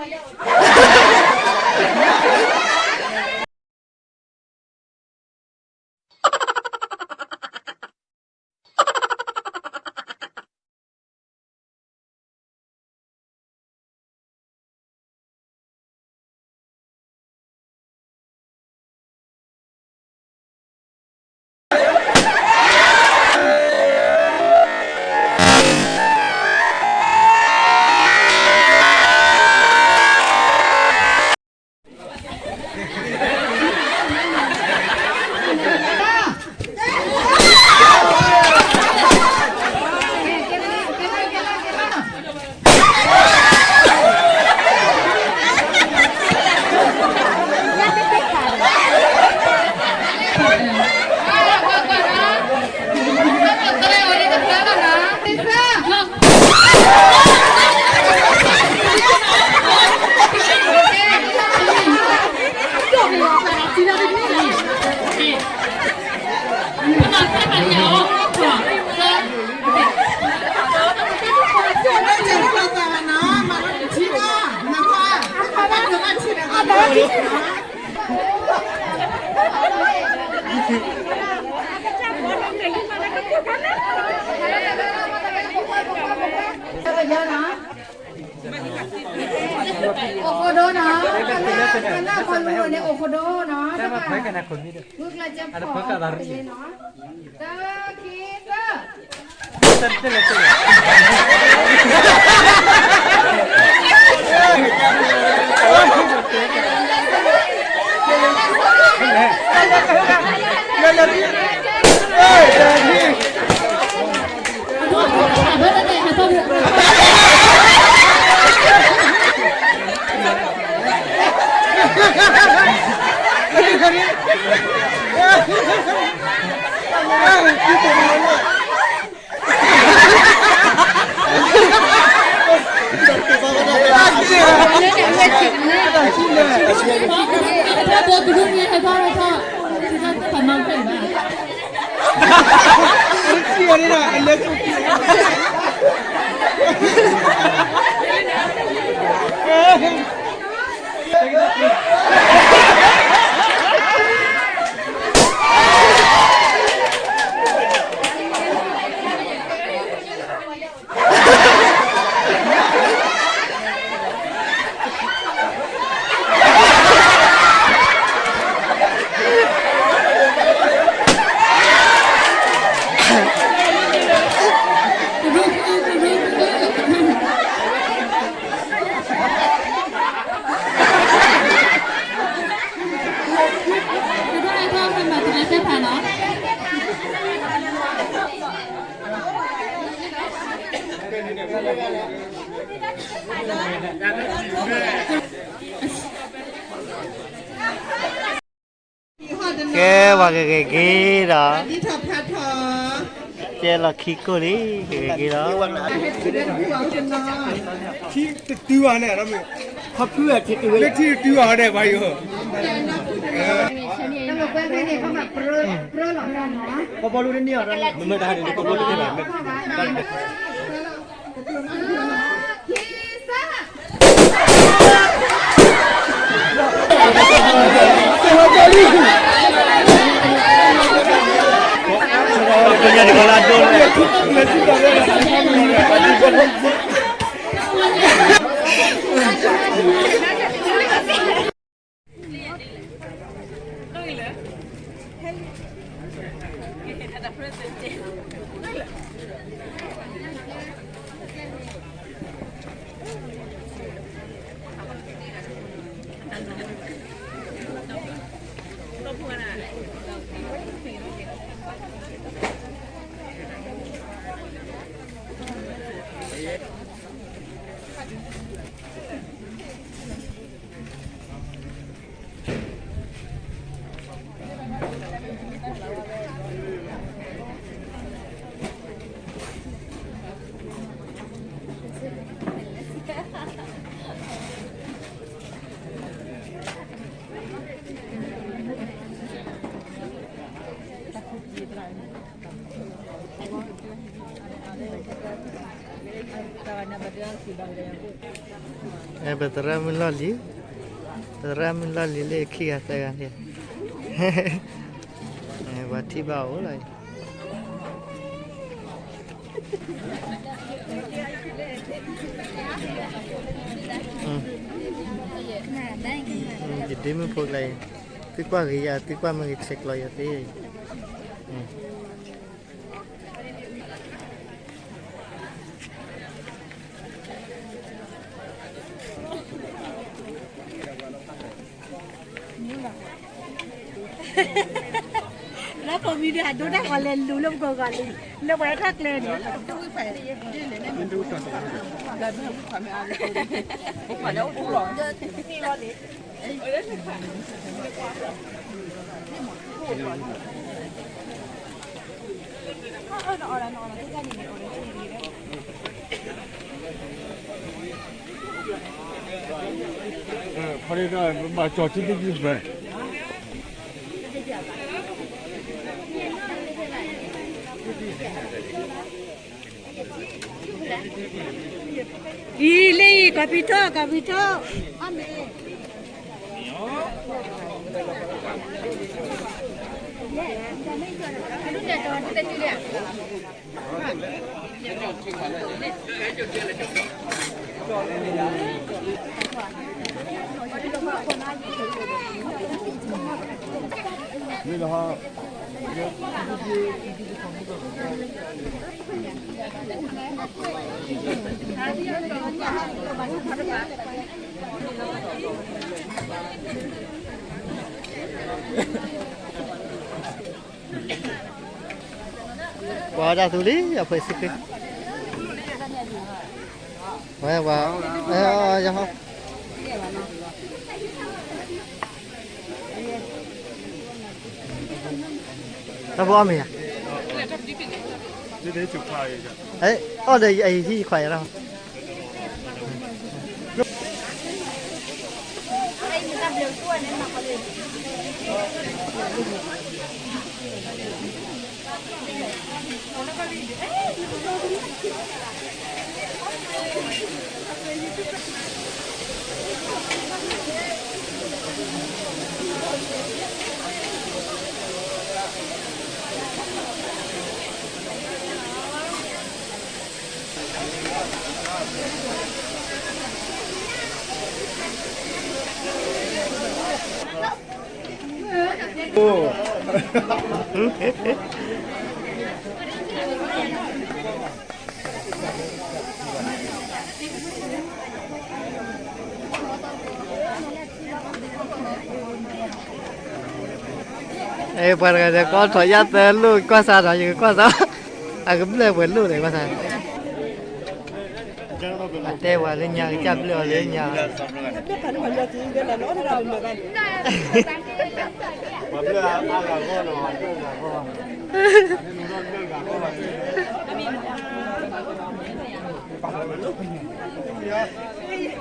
အိၣ်ဃိဒိနီၤ, ကနၣ်ခီလူန့ၣ် အိၣ်ဃိဒိနီၤ, တၢ်ဖဲကနၢ်ခိၣ်မံၤဒီး ဂုၢ်ကျၢၢ်ကၢ်ဖီၣ်နီၤ, တၢ်ခံကၢ် ကဲ ပှၤကဂဲၤက့ၤဒီး ကဲလီၤခံကိၢ်လံ ကဂဲၤက့ၤလီၤ. ခံတတုၤဘၣ်န့ၣ် လၢခံတတုၤဘၣ်ဒီး ပှၤယိၤ ပဘီလူတန့ၢ်အီၤ မ့မ့ၢ်တဟါန့ၣ် ပဘီလူတန့ၢ်ဘၣ် ပသရၣ်မုၣ်လီၢ်လံၤ, ပသရၣ်မုၣ်လီၢ်လံၤလၢခံဂၤသၢဂၤန့ၣ်, ပှၤထံၣ်ဘၣ်အီၤလီၤ. ယဒ့မုၣ်ဖိကျါအံၤ, သုကွၢ်ဂ့ၤယၤ, သုကွၢ်မ့ၢ်ဂ့ၤဆဲးကျိးယၤသ့. လၢဖိမံၤဒုးဟးဒိတၢ်ဂီၤလဲၤလူၤလၢပကီၢ်ဂီၤလံ, လၢပှၤဟဲထီၣ်ကျဲန့ၣ် အံၤလၢအံၤ ကီၢ်ပံၤထီၣ် ကီၢ်ပံၤထီၣ် အါမ့ၢ် ပှၤဒၣ်သူလံ အဖှဲးစ့ၢ်ကီး ဝဲဝဲ ယဟီ တၢ်ဖိအီၣ်မ့ၢ်ယၤ အီၣ်ဒီးအဟံၣ်ခွါယၤလီၤ အဲ ပှၤတဂၤဒီး ကီထီၣ်ယါသၢလိၣ် ကွၢ်စးဒီး ယကကွၢ်စး အကဘျၢၣ်ပှဲၤလိၣ်န့ၣ် ကွၢ်စး အတဲဝဲလၢညါ ကစၢ်ဘျၢၣ်အီၤလၢညါ ပှၤဘျၢၣ်အါဂၤဂီၢ်နီၤ ပှၤဘျၢၣ်အါဂၤဂီၢ် ယ